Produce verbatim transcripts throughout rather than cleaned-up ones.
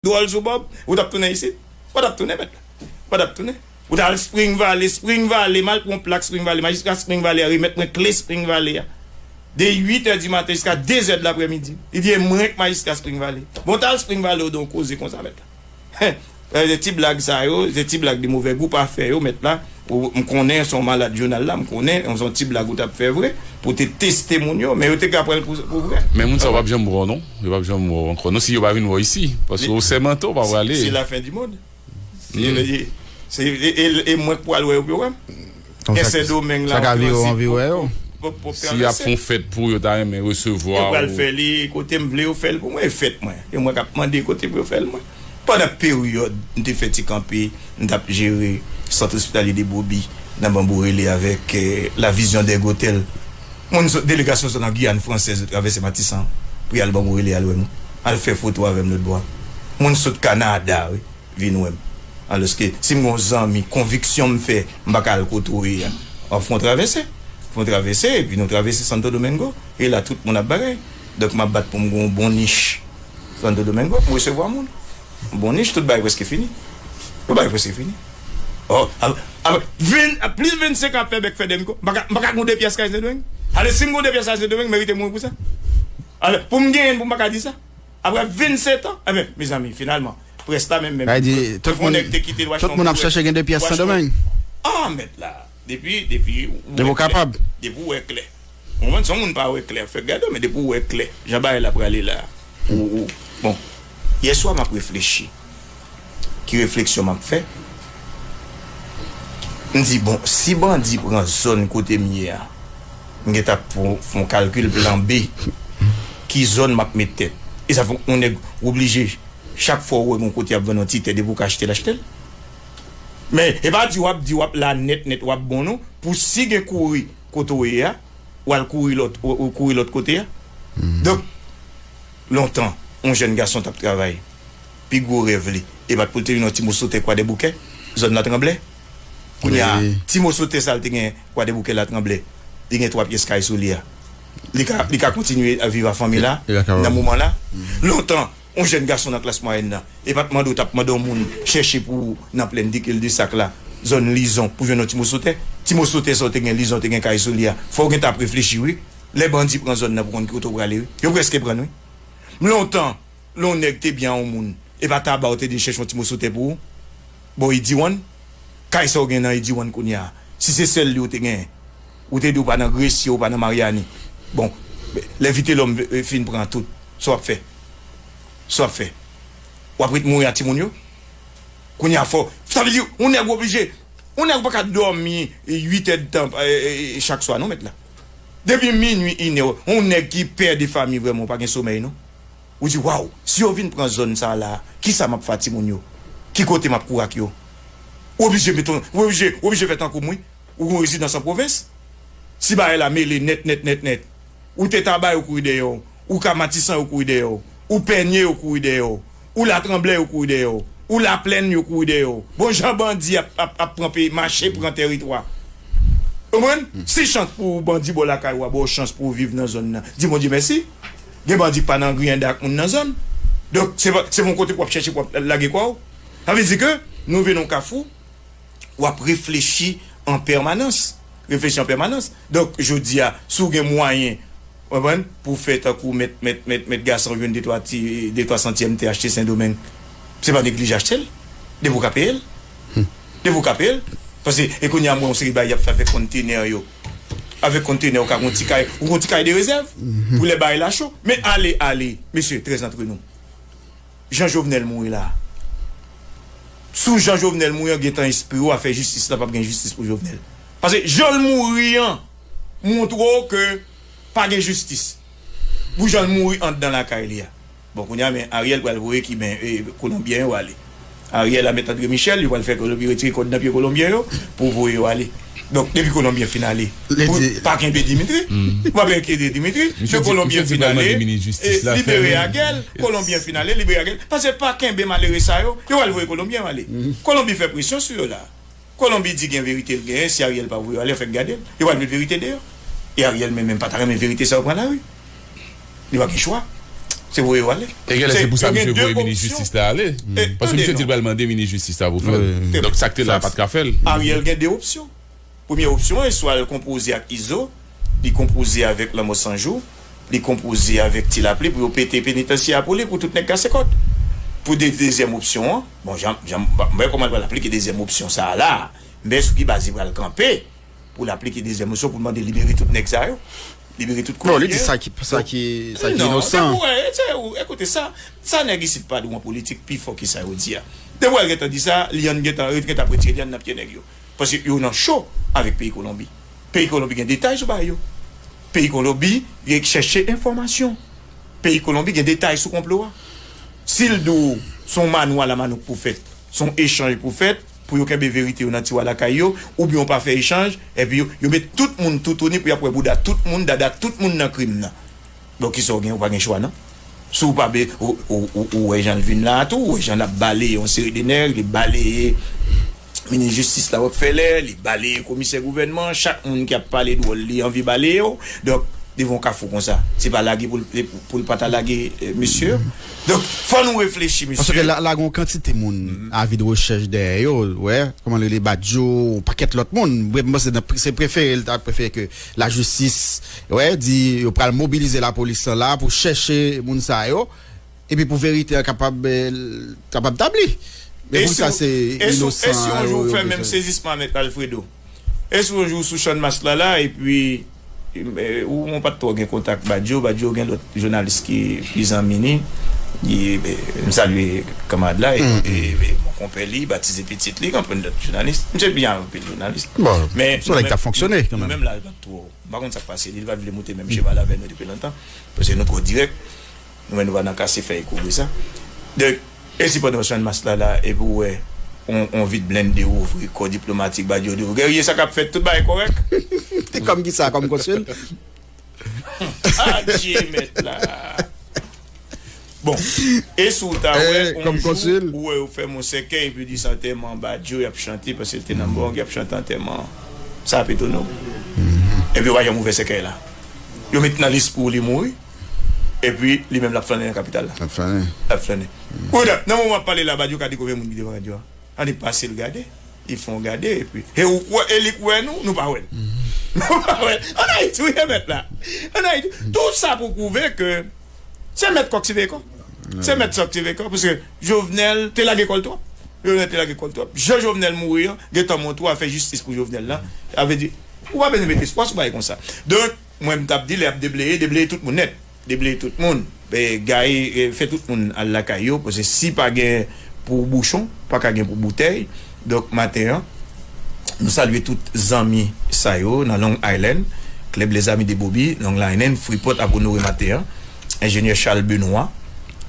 dwòl sou Bob, ou t ap tounen isit? Ou pa t ap tounen, mèt la. Ou pa t ap tounen. Ou t al Spring Valley, Spring Valley, m al pran plak Spring Valley, majistra Spring Valley a remèt mwen kle Spring Valley a. De uit è di maten jiska de zè de laprèmidi. Li di, e mwen k majistra Spring Valley. Bon, w t al Spring Valley, ou di yon koze konsa, mèt la. Se ti blag sa yo, se ti blag de movè gou pa fè yo, mèt la. Ou, m konnen se yon malad jounal la, m konnen se yon ti blag ou t ap fè vre, pou te teste moun yo, men yo te ka pran l pou, pou vre. Men moun sa yo p ap janm wè w non. Yo p ap janm wè w ankò non, si yo pa vin wè w isi, paske ou sèmante w pa prale. Se la fen di mond. Se, e, se, e, e, e mwen k pral wè yo pou yo wè m. Gen Sendomeng la, sa ka vire w anvi wè yo. Si y ap fè yon fèt pou yo ta renmen resevwa w. Yo pral fè li kote m vle yo fè l pou mwen, e fèt mwen. E mwen k ap mande kote pou yo fè l mwen. Pandan peryòd m te fè ti kanpe, m t ap jere Sant Ospitalye de Bobi nan Banbou Rele avèk, eh, La Vision d'Aigle Autel. Moun sot, delegasyon sot nan Giyàn Fransèz, yo travèse Matisan pou y al Banbou Rele al wè m, al fè foto avè m lòt bò a. Moun sot Kanada, wi, vin wè m. Alòske, si m gen yon zanmi, konviksyon m fè, m pa ka al kote w ye a. W ap fè yon travèse. Fè yon travèse, epi nou travèse Santo Domingo. E la, tout moun ap bagay. Donk, m ap bat pou m gen yon bon nich Santo Domingo, m resevwa moun. Bon nich, tout bagay prèske fini. Tout bagay prèske fini. Oh, ap, ap, vin, ap plis vennsenk an ap fè bèk fè dènn kou. M pa ka, m pa ka gen de pyès kay Sendomeng. Ale, si m gen de pyès kay Sendomeng, m merite mouri pou sa. Ale, pou m genyen l, pou m pa ka di sa. Apre vennsenk an, enben, mezanmi, finalman, près la menm, menm. Sa vle di, tout moun, tout moun ap chèche gen de pyès Sendomeng. Ah, mèt la. Depi, depi, depi w kapab. Depi w wè klè. Ou konprann? Se yon moun pa wè klè, fè gade, men depi w wè klè, jan bagay la prale la, ou, ou, bon, yèswa m ap reflechi. Ki refleksyon m ap fè? M di, bon, si bandi pran zòn kote m ye a, m gentan ap fè, fè yon kalkil plan B. Ki zòn m ap met tèt? E sa fè yon nèg oblije, chak fwa w wè yon kote y ap vann yon ti tè, depi w ka achte l, achte l. Men, e pa di w ap, di w ap la nèt, nèt, w ap bon, non. Pou si gen kouri kote w ye a, w al kouri lòt, w, w kouri lòt kote a. Donk, lontan, yon jèn gason t ap travay. Pi gwo rèv li, e pa t pou l te vin yon ti moso tè Kwadèboukè, zòn nan tranble. Kounye a, ti moso tè sa l te gen Kwadèboukè la tranble. Li gen twa pyès kay sou li a. Li ka, li ka kontinye a viv a fanmi la, nan moman la. Lontan, yon jèn gason nan klas mwayèn nan, e pa t mande w t ap mande yon moun chèche pou ou nan plèn Dikil de Sak la, zòn Lizon, pou jwenn yon ti moso tè. Ti moso tè sa w te gen Lizon, te gen kay sou li a. Fò w gentan ap reflechi, wi. Lè bandi pran zòn nan, pou konn ki kote w prale, wi. Yo prèske pran n, wi. Lontan, lè yon nèg te byen a yon moun, e pa taba w te di l chèche yon ti moso tè pou ou? Bò Idiwòn, kay sa w gen nan Idiwòn kounye a, si se sèl li w te genyen, ou te di w pa nan Gresye, ou pa nan Maryani. Bon, lè Vitelòm fin pran tout, sa w ap fè? Sa w ap fè? W ap ret mouri a timoun yo? Kounye a fò, sa vle di, yon nèg oblije, yon nèg pa ka dòmi uit èdtan, eh, eh, chak swa, non, mèt la. Depi minwi, inè, yon nèg ki pè de fanmi vrèman, ou pa gen somèy, non. Ou di, waw, si yo vin pran zòn sa a la, kisa m ap fè a timoun yo? Ki kote m ap kouri ak yo? Ou oblije met yon, ou oblije, ou oblije fè tankou m, wi. Ou gen yon rezidans an pwovens. Si bagay la mele nèt, nèt, nèt, nèt, ou te Taba yo kouri dèyè w, ou ka Matisan yo kouri dèyè w, ou Pènye yo kouri dèyè w, ou Latranblè yo kouri dèyè w, ou Laplèn yo kouri dèyè w. Bon, jan bandi ap, ap, ap pran peyi, mache pran tèritwa. Ou konprann? Si chans pou ou, bandi bò lakay ou a ba w chans pou w viv nan zòn nan, di Bondye mèsi. Gen bandi k pa nan griyen ak moun nan zòn. Donk, se pa, se yon kote k w ap chèche, k w ap lage kò w. Sa vle di ke nou rive nan yon kafou, w ap reflechi an pèmanans. Reflechi an pèmanans. Donk, jodi a, si w gen mwayen, w konprann, pou w fè tankou mèt, mèt, mèt, mèt Gason jwenn de twa ti, de twa santyèm tè achte Sendomeng, se pa neglije achte l. Depi w ka peye l. Depi w ka peye l. Paske, e kounye a, m wè yon seri bagay y ap fè avèk kontenè yo. Avèk kontenè, ou ka gen yon ti kay, ou gen yon ti kay de rezèv. Pou lè bagay la cho. Men ale, ale, mesye, très entre nous. Jan Jovenel mouri la. Sou jan Jovenel mouri an, gentan espere w a fè jistis la, p ap gen jistis pou Jovenel. Paske jan l mouri an montre w ke pa gen jistis. Pou jan l mouri anndan lakay li a. Bon, kounye a, men Ariel pral voye Kiben, e, Kolonbyen yo ale. Ariel a met André Michel, yo pral fè Kolonbyen retire kòd nan pye Kolonbyen yo pou voye yo ale. Donk, depi Kolonbyen fin ale, pou pa kenbe Dimitri, ou pa kenbe Dimitri, ke Kolonbyen fin ale, e, libere Ariel, Kolonbyen fin ale, libere Ariel. Paske pa kenbe malere sa yo, yo pral voye Kolonbyen ale. Kolonbi fè presyon sou yo la. Kolonbi di gen verite l genyen, si Ariel pa voye yo ale, fèk gade l. Yo pral met verite deyò. E Ariel menm, menm pa ta renmen verite sa yo pran lari. Li pa gen chwa. Se voye yo ale. E genlè se pou sa misye voye minis jistis la ale. Paske misye di l pral mande minis jistis la pou fè l. Donk sa k te la pa t ka fè l. Ariel gen de opsyon. Premye opsyon an, swa l konpoze ak Izo, li konpoze avèk Lanmò San Jou, li konpoze avèk Ti Lapli pou yo pete penitansye a pou li, pou tout nèg kase kòd. Pou de, dezyèm opsyon an, bon, jan, jan, m wè kòman l pral aplike dezyèm opsyon sa a la. M wè sou ki baz li pral kanpe pou l aplike dezyèm opsyon pou l mande libere tout nèg sa yo. Libere tout krimyè. Non, li di sa ki, sa ki, sa ki inosan. Ekoute sa, sa nèg isit pa dwe an politik pi fò ke sa yo di a. Depi w al gentan di sa, lyann gentan, yo gentan ap retire lyann nan pye nèg yo. Paske yo nan cho avèk peyi Kolonbi. Peyi Kolonbi gen detay sou bagay yo. Peyi Kolonbi gen chèche enfòmasyon. Peyi Kolonbi gen detay sou konplo a. Si l di w se yon manwa lamanouk pou fèt, se yon echanj pou fèt, pou yo kenbe verite yo nan tiwa lakay yo, oubyen yo pa fè echanj, epi yo, yo met tout moun toutouni pou y ap wè bouda tout moun, dada tout moun nan krim nan. Donk, kisa w gen? Ou pa gen chwa, non. Si w pa be, ou, ou, ou, ou wè jan l vin la a tou, ou wè jan l ap baleye yon seri de nèg, li baleye minis jistis la Rockefeller, li baleye komisè gouvènman, chak moun ki ap pale dwòl, li anvi baleye w. Donk, devan yon kafou konsa, se pa lage pou l, pou l pa ta lage, eh, mesye yo. Donk, fò nou reflechi, mesye. Paske la, la gen yon kantite moun, avi de rechèch dèyè yo, wè, kòman l rele, Badio, yon pakèt lòt moun. Bref, m panse nan, se prefere, l ta prefere ke lajistis, wè, di yo pral mobilize lapolis lan la pou chèche moun sa yo, epi pou verite an kapab, eh, kapab tabli. Men pou sa, se inosan. E si yon jou ou fè menm sezisman Mèt Alfredo? E si yon jou ou sou Channmas la la, epi, eh, ou, ou pa t twò gen kontak Badio, Badio gen lòt jounalis ki pi zanmi li, li, eh, m salye kanmarad la, e, e, e, mon konpè li, batize pitit li, konprann lòt jounalis. Misye byen anpil jounalis. Bon, men se yon nèg k ap fonksyone kanmenm. Nou menm la, li pa t twò, m pa konn sa k pase li, li pa t vle moute menm cheval avè nou depi lontan, paske nou twò dirèk. Nou menm nou pa nan kase fèy kouvri sa. Donk, e si pandan w sou Channmas la la, epi w wè on, on vit blende ouvri, kò diplomatik Badio di w, Guerrier, sa k ap fèt, tout bagay kòrèk? Te kòm kisa, kòm konsil? Adje, mèt la. Bon, e si w ta wè, on jou, ou wè yo fè m on sèkèy, epi di se antèman Badio y ap chante, paske l te nan mòg, y ap chante antèman an. Sa ap etone w. Epi yo pa janm ouvè sèkèy la. Yo met nan lis pou li mouri. Epi, li menm l ap flannen nan kapital la. L ap flannen. L ap flannen. Kounye a, nan moman m ap pale la, Badio ka di konbyen moun ki devan radyo a. Annik pase l gade. Li fè yon gade, epi, e ou kwè, e li k wè nou, nou pa wè l. Nou pa wè l. Ann Ayiti, wi, e mèt la. Ann Ayiti. Tout sa pou pwouve ke se mèt kòk siveye kò. Se mèt kòk siveye kò, paske Jovenel te lage kò l twòp. Jovenel te lage kò l twòp. Jan Jovenel mouri an, gentan montre w afè jistis pou Jovenel la. Sa vle di, ou pa bezwen mete espwa sou bagay konsa. Donk, mwen, m t ap di, lè y ap debleye, debleye tout moun nèt. Debleye tout moun. E, gaye, e, fè tout moun al lakay yo, paske si pa gen pou bouchon, pa ka gen pou boutèy. Donk, maten an, nou salye tout zanmi sa yo nan Long Island, Club Les Amis de Bobby, Long Island, Freeport ap onore maten an. Enjenyè Charles Benoît,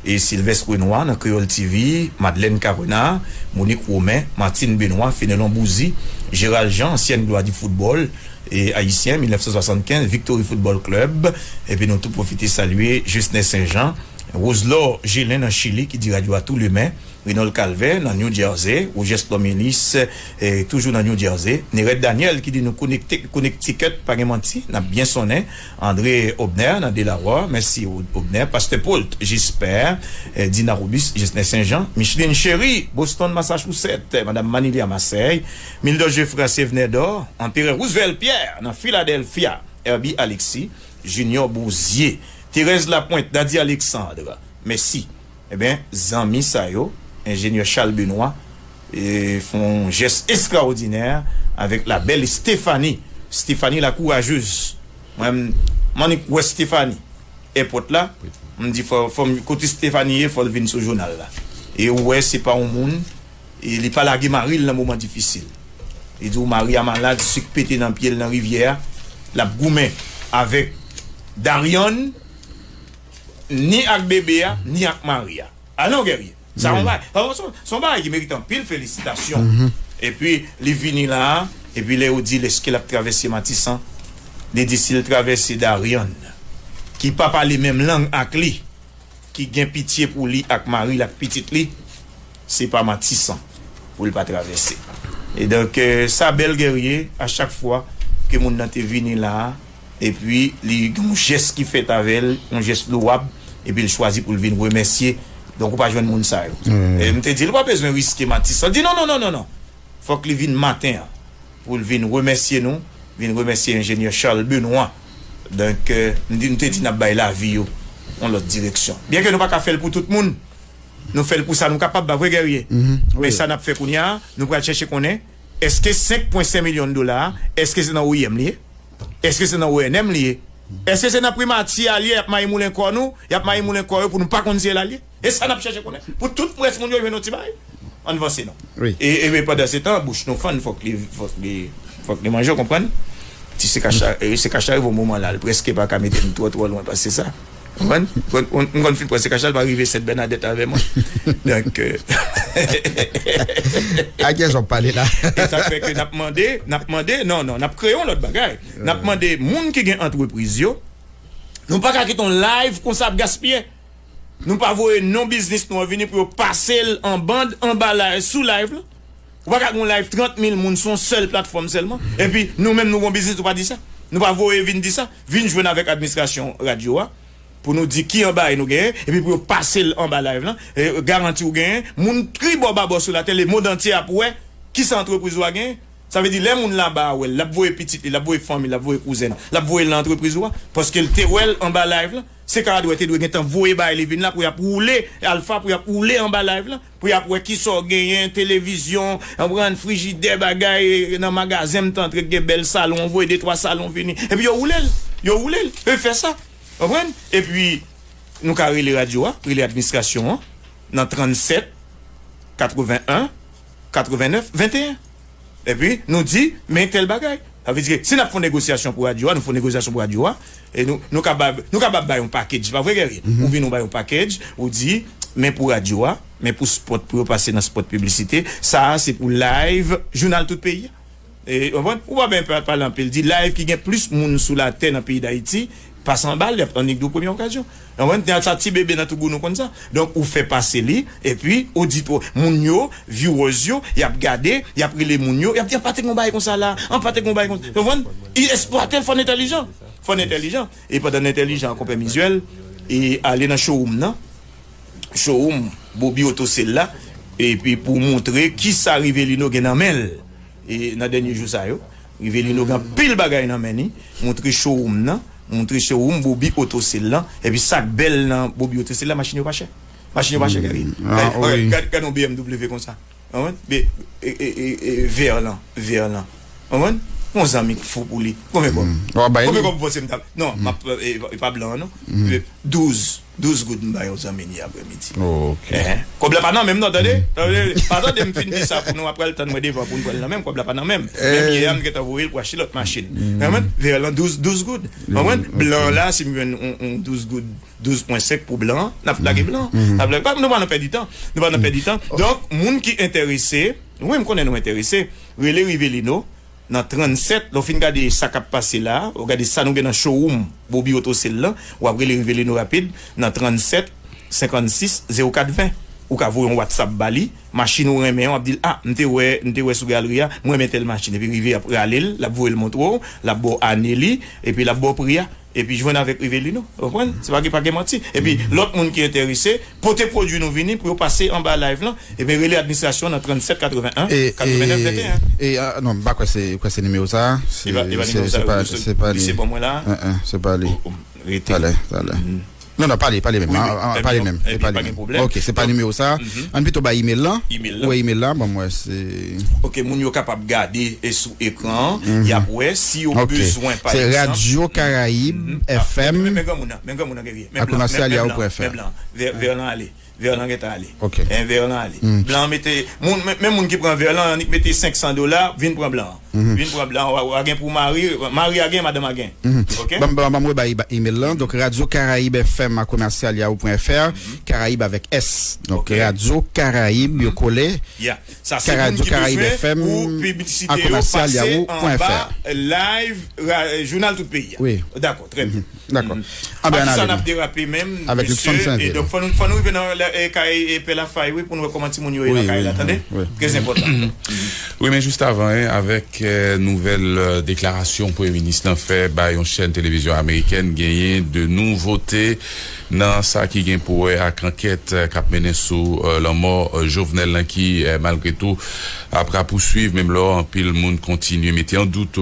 e Sylvestre Renoir nan Kreyòl T V, Madeleine Carenard, Monique Romain, Martine Benoît, Fenelon Bouzy, Gérald Jean, ansyen glwa di foutbòl, e ayisyen, mil nèf san swasannkenz, Victory Football Club, epi nou tou pwofite salye Justin Saint-Jean, Roselor Gelin nan Chili, ki di radyo a tou lemen, Renold Calvert nan New Jersey, Roger Slomilis, e toujou nan New Jersey, Nerette Daniel ki di nou konekte, Connecticut, pa gen manti, n ap byen sonnen, André Obner nan Delaware, mèsi Obner, Pastè Paul Gisper, e Dina Robus, Justin Saint-Jean, Micheline Chéry, Boston, Massachusetts, Madame Manilia Marseille, Mildor Geoffrey Sévenère d'Or, Anperè Roosevelt Pierre nan Philadelphia, Herbie Alexis, Junior Bourzier, Thérèse Lapointe, Daddy Alexandre, mèsi. Ebyen, zanmi sa yo, enjenyè Charles Benoît, e, fè yon jès estraòdinè avèk la belle Stéphanie, Stéphanie la courageuse. Mwen, m, m annik wè Stéphanie èpòt la, m di fò, fò m, kote Stéphanie ye, fò l vin sou jounal la. E ou wè, se pa yon moun, e li pa lage mari l nan moman difisil. Li di w mari a malad, sik pete nan pye l nan rivyè a, l ap goumen avèk Darianne, ni ak bebe a, ni ak mari a. Alon, Guerrier. Sa yon bagay, sa yon, sa yon bagay ki merite anpil felisitasyon. Epi, li vini la a, epi lè yo di l èske l ap travèse Matisan, li di si l travèse Darianne, ki pa pale menm lang ak li, ki gen pitye pou li ak mari l ak pitit li, se pa Matisan pou l pa travèse. E donk, eh, sa bèl, Guerrier, a chak fwa ke moun nan te vini la a, epi li gen yon jès ki fèt avè l, yon jès lowab, epi l chwazi pou l vin remèsye. Donk, ou pa jwenn moun sa yo. E m te di l, ou pa bezwen riske Matis lan. Li di, non, non, non, non, non. Fòk li vin maten an pou l vin remèsye nou, vin remèsye enjenyè Charles Benoît. Donk, euh, m di, m te di n ap bay lavi yo yon lòt direksyon. Byenke nou pa ka fè l pou tout moun, nou fè l pou sa nou kapab, pa vre, Guerrier? Men sa n ap fè kounye a, nou pral chèche konnen, èske senk pwen senk milyon dola a, èske se nan O I M li ye? Èske se nan O N M li ye? Èske se nan primati a li ye, y ap mayi moulen kò nou, y ap mayi moulen kò yo pou nou pa konn si se la li ye? E sa n ap chèche konnen. Pou tout près moun yo jwenn yon ti bagay. Ann vanse non. E, e, e pandan se tan, bouch nou fann, fòk li, fòk li, fòk li manje, w konprann? Ti se kach la, e, se kach la rive yon moman la, l prèske pa ka mete m twò, twò lwen pase sa. Konprann? Konn, konn, m konn fin pran se kach la, l pa rive Sent Bènadèt avè mwen. Donk, euh, a kiyès w ap pale la? E sa k fè ke n ap mande, n ap mande, non, non, n ap kreye yon lòt bagay. N ap mande moun ki gen antrepriz yo, nou pa ka kite yon live konsa ap gaspiye. Nou pa voye non biznis nou an vini pou yo pase l an band, anba live, sou live la. Ou pa ka gen yon live trant mil moun sou yon sèl platfòm sèlman. Epi nou menm nou gen yon biznis, ou pa di sa. Nou pa voye vin di sa. Vin jwenn avèk administrasyon radyo a pou nou di ki anba nou genyen, epi pou yo pase l anba live lan. E garanti ou genyen, moun tribò babò sou latè, lemonn antye ap wè kisa antrepriz ou a genyen. Sa vle di, lè moun laba a wè l, l ap voye pitit li, l ap voye fanmi l, l ap voye kouzen l, l ap voye l nan antrepriz ou a, paske l te wè l anba live lan. Se Karadwè te dwe gentan voye bay li vin la pou y ap woule, Alpha, pou y ap woule anba live lan, pou y ap wè kisa w genyen, televizyon, w konprann, frijidè, bagay, nan magazen m te antre, gen bèl salon, voye de twa salon vini. Epi yo woule l, yo woule l, yo fè sa. W konprann? Epi, nou ka rele radyo a, rele administrasyon an, nan trannsèt, katrevenn-en, katrevenn-nèf, venteyen. Epi, nou di, men tèl bagay. Sa vle di ke si n ap fè yon negosyasyon pou radyo a, nou fè yon negosyasyon pou radyo a, e nou, nou kapab, nou kapab bay yon package, pa vre, Guerrier? Ou vin, ou bay yon package, ou di, men pou radyo a, men pou spot, pou yo pase nan spot piblisite, sa a se pou live, jounal tout peyi a. E, w konprann? Ou pa bezwen pa-, pale anpil. Di live ki gen plis moun sou latè nan peyi Dayiti, pase anba l, y ap annik di w premye okazyon. W konprann? Sa ti bebe nan tougou nou konn sa. Donk, ou fè pase li, epi oditwa, moun yo, viewers yo, y ap gade, y ap rele moun yo, y ap di, "An pa te gen yon bagay konsa la, an pa te gen yon bagay konsa." W konprann? I eksplwate l, fò n entèlijan. Fò n entèlijan. E pandan n entèlijan, Konpè Mizuel, e ale nan showroom nan. Showroom Bobby Auto Sale la, epi pou montre kisa Rivelino gen nan men l. E nan dènye jou sa yo, Rivelino gen anpil bagay nan men li, montre showroom nan, montre showroom Bobby Auto Sale lan, epi sa k bèl nan Bobby Auto Sale la, machin yo pa chè. Machin yo pa chè, Guerrier. Gad, gad, gad yon B M W konsa. Ou konprann? E, e, e, e, vè lan, vè lan. Ou konprann? Yon zanmi k fou pou li. Konbyen kòb? Konbyen kòb ou panse m t ap? Non, m ap, e, e pa blan an, non. E, douz, douz goud m bay yon zanmi m yè aprèmidi. Kòb la pa nan men m, non, tande? Tande? Pa tande m fin di sa pou nou, apre l tann mwen devan pou n pran l nan men m, kòb la pa nan men m. Menm yè a, m gentan voye l pou achte lòt machin. Ou konprann? Vè lan douz, douz goud. Ou konprann? Blan la, si m jwenn yon, yon douz goud, douz pwen senk pou blan, n ap lage blan. N ap lage, pa, nou pa nan pèdi tan. Nou pa nan pèdi tan. Donk, moun ki enterese, wi, m konnen nou enterese, rele Rivelino nan trannsèt, lè w fin gade sa k ap pase la, ou gade sa nou gen nan showroom Bobby Auto Sale lan, w ap rele Rivelino rapid nan trannsèt, senkannsis, zewo kat, ven. Ou ka voye yon WhatsApp ba li, machin ou renmen an, w ap di l, "A, m te wè, m te wè sou galri a, m renmen tèl machin." Epi rive, y ap rale l, l ap voye l montre w, l ap ba w ane li, epi l ap ba w pri a. Epi jwenn avèk Rivelino, ou konprann? Se pa gen, pa gen manti. Epi lòt moun ki enterese, pote pwodui nou vini pou yo pase anba live lan, epi rele administrasyon nan trannsèt katreven en, katreven nèf venteyen. E, a, non, m pa kwè se, kwè se nimewo sa. Se, se pa, se pa li. Li se bon mwen la. Se pa li. Talè, talè. Non, non, pale, pale menm. Pale menm. Epi pa gen pwoblèm. Ok, se pa nimewo sa. Ann pito bay email lan. Ou wè email la, ban m wè se. Ok, moun yo kapab gade e sou ekran an, y ap wè si yo bezwen, pa egzanp. Se Radio Caraïbe F M. Men granmoun nan, men granmoun nan, Guerrier. Men blan, men blan, men blan. Vè, vè lan ale. Vè lan gentan ale. Ok. Vè lan ale. Blan mete, moun, men, men moun ki pran vè lan, annik mete senk san dola, vin pran blan. Vin pran blan, w a, w a gen pou mari, mari a gen, madanm a gen. Ok? Ban m, ban m, ban m rebay ba email lan. Donk, Radio Caraïbe F M a commercial yahoo point F R, Caraïbe avèk S. Donk, Radio Caraïbe, yo kole. Ya. Sa se moun ki bezwen pou piblisite yo pase anba live, ra-, jounal tout peyi a. Wi. Dakò, trè byen. Dakò. Anben, ann ale. Kisa n ap derape menm, mesye? E donk, fò nou, fò nou rive nan, e, kay, e, Pè Lafay, wi, pou nou wè kòman timoun yo ye nan kay la, tande? Trè enpòtan. Wi, men jis avan, en, avèk, e, nouvèl, e, deklarasyon premye minis lan fè bay yon chèn televizyon amerikèn, genyen de nouvote Nan sa ki gen pou wè ak ankèt k ap mennen sou lanmò Jovenel lan ki, malgre tou, ap rapousuiv, menm lè anpil moun kontinye mete an dout